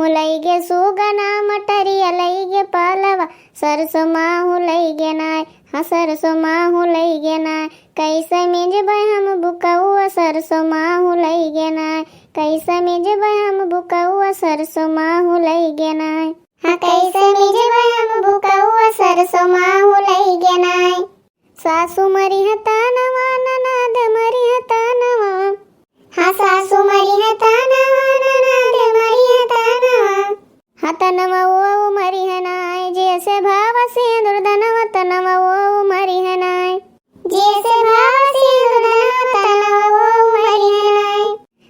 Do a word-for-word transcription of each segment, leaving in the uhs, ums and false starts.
लइगे सुगना मटरिया लइगे पालवा, सरसों माहू लइगे नाय, हाँ सरसों माहू लइगे नाय। कैसे मिजबै हम बुकौआ, सरसों माहू लइगे नाय, कैसे मिजबै हम बुकौआ, सरसों माहू लइगे नाय। हाँ कैसे मिजबै हम बुकौआ, सरसों माहू लइगे नाय। सासू मरिहैं तनवा, ननद मरिहैं तनवा। हाँ, सासू मरिहैं तनवा, ननद मरिहैं तनवा। हाँ, तनवा वो मरिहैं नाय, जैसे भावा सेंदुर दनवा, तनवा वो मरिहैं नाय। जैसे भावा सेंदुर दनवा, तनवा वो मरिहैं नाय।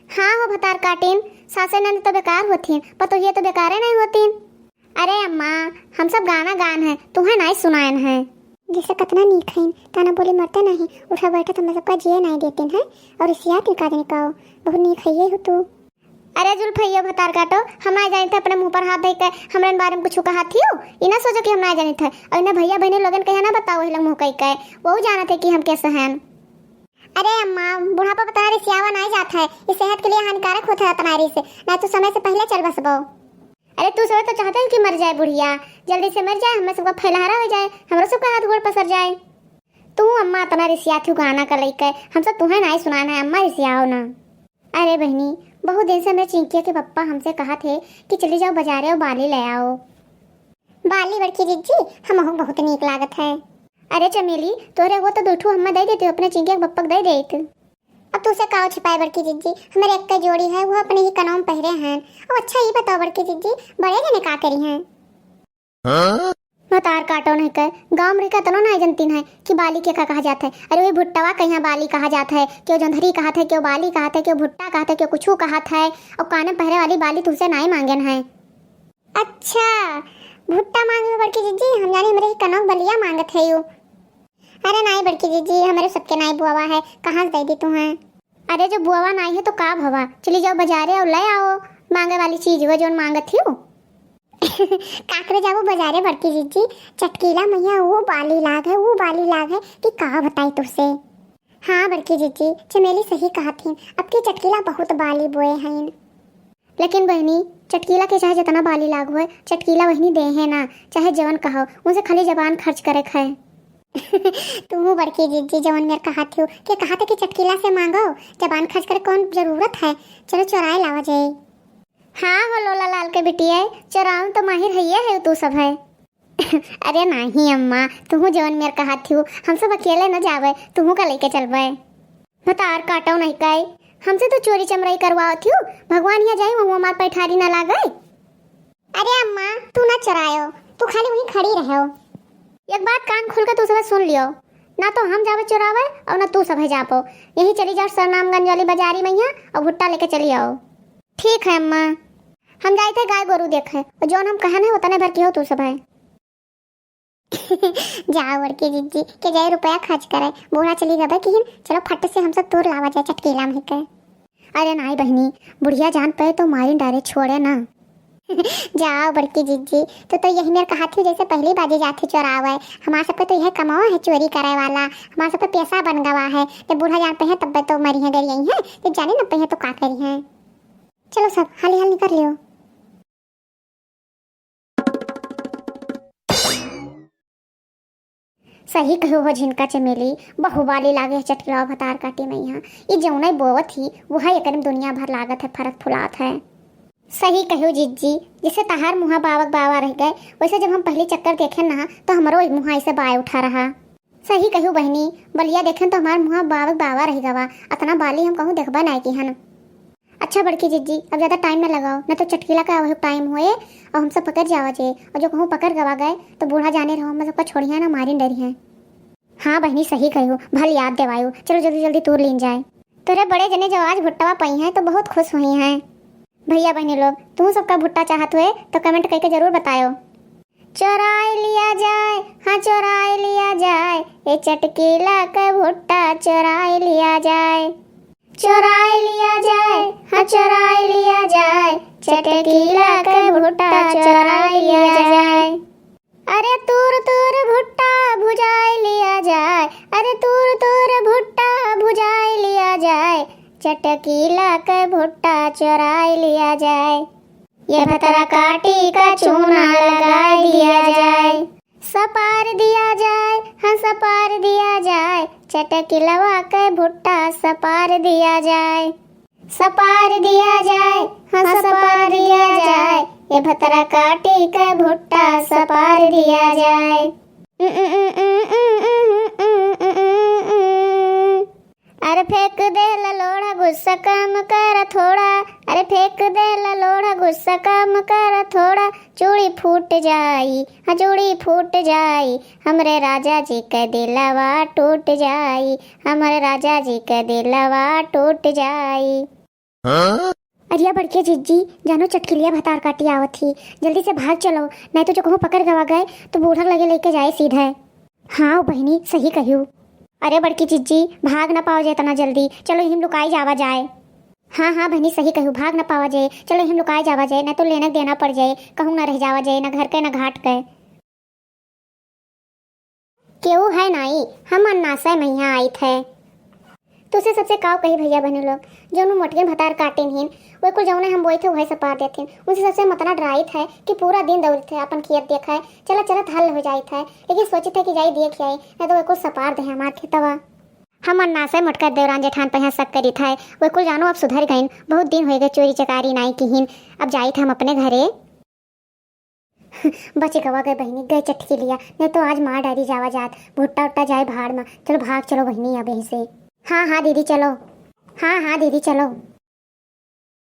हाँ हो भतार काटिन, सासे ननद तो बेकार होथिन, पतोहिया तो बेकारे नहीं होथिन। अरे अम्मा, हम सब गाना गान है, तुहैं नाई सुनायन है। जैसे कतना नीक हईन, ताना बोली मरते नहीं, उठा बैठा तो हम सबका जिए नाई देतिन है, और इसियात का जनी काओ, बहुत नीक हइये हो तू। अरे जुल्फैया भतार काटो, हम नाई जानित है अपने मुँह पर हाथ धइ के, हमरे बारे में कुछ कहा थियो, ई ना सोचो कि हम नाई जानित है, और इन्हें भैया बहनी लोगन के यहाँ ना बताओ, वही लोग मुँह कई के, वो जानत है कि हम कैसे हैं। अरे अम्मा, बुढ़ापा पर तोहरे सियावा नाई जात है, ई सेहत के लिए हानिकारक होत है अतना रिस, ना तू समय से पहले चल बसबो। अरे तू सब तो चाहते हो कि मर जाए बुढ़िया, जल्दी से मर जाए, हमें सबका फैलहारा हो जाए, हमरो सबका हाथ गोड़ पसर जाए। तू अम्मा अतना रिसियात हो गाना का लइके, हम सब तुहैं नाई सुनान है अम्मा, रिसियाओ ना। अरे बहनी, बहुत दिन से हमरे चिंकिया के पप्पा हमसे कहा थे कि चली जाओ बाजारे और बाली ले आओ। बाली बड़की जिज्जी, हमहू बहुत नीक लागत है। अरे चमेली, तोहरे वो तो दो ठो हम्मा दे देती हो, अपने चिंकिया के पप्पा के दे देत। अब तू से काव छिपाए बड़की जिज्जी, हमरे एक के जोड़ी है, वो अपने ही कनवा में पहिरे हैं। अब अच्छा ई बताओ बड़की जिज्जी, बड़े जने का करी हैं? हाँ? भतार काटो नहीं के, गाँव में रह के इतनो नाई जनतीन है कि बाली के का कहा जात है। अरे वही भुट्टवा कहिया बाली कहा जात है, केहू जोंधरी कहत है, केहू बाली कहत है, केहू भुट्टा कहत है, केहू कुछू कहत है। और काने में पहिरे वाली बाली तुहसे नाई मांगेन है। अच्छा, भुट्टा मांगे हो बड़की जिज्जी, हम जानी हमरे ही कनवा के बलिया मांगत है यू। अरे नाई बड़की जिज्जी, हमरे सबके नाई बुआवा है, कहाँ से दे दी तुहैं? अरे जो बुआवा नाई है तो का भवा, चली जाओ बाजारे और ले आओ मांगे वाली चीज, वो जोन मांगत ही हो। काकरे जाबो बाजारे बड़की जिज्जी, चटकीला मैया वो बाली लाग है, वो बाली लाग है कि का बताई तुहसे। हाँ बड़की जिज्जी, चमेली सही कहत हिन, अब की चटकीला बहुत बाली बोए हईन। लेकिन बहनी, चटकीला के चाहे जितना बाली लाग होए, चटकीला वहनी दे है ना, चाहे जवन कहो, उनसे खाली जबान खर्च करे खाए। तू बड़की जिज्जी जवन मेर कहत हो, के कहत है कि चटकीला से मांगो, जबान खर्च करे कौन जरूरत है, चलो चोराए लावा जाए। हाँ हो लोला लाल के बिटिया, चोराउन तो माहिर हइये है तू सब है। अरे नाही अम्मा, तुहू जवन मेर कहत हो, हम सब अकेले न जावे, तुहू का लेके चलबे। भतार काटो नहीं काई, हमसे तो चोरी चमराई करवावत हो, भगवान यहाँ जाई वहाँ हमार पैठारी ना लागे। अरे अम्मा, तू ना चोरायो, तू खाली वहीं खड़ी रहो। एक बात कान खोल के तू सब सुन लियो, ना तो हम जावे चोरावे और ना तू सब जापो। यही चली जाओ सरनामगंज वाली बाजारी में यहाँ और भुट्टा लेके चली आओ। ठीक है अम्मा, हम जाइत है गाय गोरू देखे, और जौन हम कहन है उतने भर की हो तू सब है। जाओ बड़की जिज्जी, के जाए रुपया खर्च करे, बूढ़ा चली गबे किहिन, चलो फट से हम सब तोर लावा जाए चटकीला में के। अरे नाई बहनी, बुढ़िया जान पे तो मारी डारे छोड़े ना। जाओ बड़की जिज्जी, तू तो यही मेर कहत ही जैसे पहली बाजी जात ही चोरावे। हमार सबके तो यह कमावा है चोरी करे वाला, हमार सबके पैसा बन गवा है। जब बूढ़ा जान पे है तब तो मरी है गरी यही है, जब जाने न पे है तो का करी है। चलो सब हाली हाल निकल लियो। सही कहो हो झिनका चमेली, बहु बाली लागे है चटकिला भतार काटी में यहाँ। ई जौने बोवत ही, वह एकरे में दुनिया भर लागत है, फरत फुलात है। सही कहो जिज्जी, जैसे तहार मुँहा बावक बावा रह गए, वैसे जब हम पहली चक्कर देखे ना, तो हमरो मुँहा ऐसे बाय उठा रहा। सही कहो बहनी, बलिया देखे तो हमार मुँहा बावक बावा रह गवा, अतना बाली हम कहूँ देखबा नाय की हन। अच्छा बड़की जिज्जी, अब ज्यादा टाइम ना लगाओ, ना तो चटकीला का वही टाइम होए और हम सब पकड़ जावा जे, और जो कहूँ पकड़ गवा गए तो बूढ़ा जाने रहो, हम सबका छोड़िया ना मारिन डरी हैं। हाँ बहनी सही कहो, भल याद देवायो, चलो जल्दी जल्दी तूर लीन जाए। तोरे बड़े जने जो आज भुट्टवा पाई हैं तो बहुत खुश हुई हैं। भैया बहनी लोग, तू सबका भुट्टा चाहत हुए तो कमेंट करके जरूर बतायो। चोराए लिया जाए, हाँ चोराए लिया जाए, ए चटकीला के भुट्टा चोराए लिया जाए। चोराए लिया जाए, हाँ चोराए लिया जाए, चटकीला के भुट्टा चोराए लिया जाए। अरे तूर तूर भुट्टा भुजाए लिया जाए, अरे तूर तूर भुट्टा भुजाए लिया जाए, चटकीला के भुट्टा चोराए लिया जाए। ये भतरा काटी का चूना लगाए दिया जाए। सपार दिया जाए, हाँ सपार दिया जाए, चटकिलवा के भुट्टा सपार दिया जाए। सपार दिया जाए, हाँ सपार दिया जाए, ये भतरा काटी के भुट्टा सपार दिया जाए। अरे फेंक दे ललोड़ा, गुस्सा कम कर थोड़ा। अरे फेंक दे ललोड़ा, गुस्सा कम कर थोड़ा। चूड़ी फूट जाई, हाँ चूड़ी फूट जाई, हमरे राजा जी के दिलवा टूट जाई, हमरे राजा जी के दिलवा टूट जाई। अरिया बड़के जिज्जी, जानो चटकिलिया भतार काटी आवत ही, जल्दी से भाग चलो, नहीं तो जो कहूँ पकड़ गवा गए तो बूढ़ा लगे लेके जाए सीधे। हाँ ओ बहिनी, सही कहियो। अरे बड़की जिज्जी, भाग न पाओ जे इतना जल्दी, चलो यहीं लुकाई जावा जाए। हाँ हाँ बहिनी, सही कहियो, भाग न पावा जे, चलो यहीं लुकाई जावा जाए, न तो लेनक देना पड़ जाए, कहूँ न रह जावा जाए, न घर के न घाट के। केहू है नाई, हम अन्नासय मैया आइत है। तुसे सबसे काव कही भैया बहनी लोग, जौन मोटकिन भतार काटिन हिन, वे कुल जौने हम बोइत है वही सपार देथिन। उनसे सबसे मतना डराइत है कि पूरा दिन दौड़ित है, अपन खेत देख है, चलत चलत हल हो जाइत है, लेकिन सोचित है कि जाई देख आई, नहीं तो वे कुल सपार दे हमार खेतवा। हम अन्नासय मोटका देवरान जेठान पहिया शक करित है, वे कुल जानो अब सुधर गइन, बहुत दिन होए गए चोरी चकारी नाई किहिन, अब जाइत हम अपने घरे। बच गवा गए बहिनी, गए चटकिलिया, नहीं तो आज मार डारी जावा जात, भुट्टा उट्टा जाए भाड़ में। चलो भाग चलो बहिनी अब यहीं से। हाँ हाँ दीदी चलो, हाँ हाँ दीदी चलो।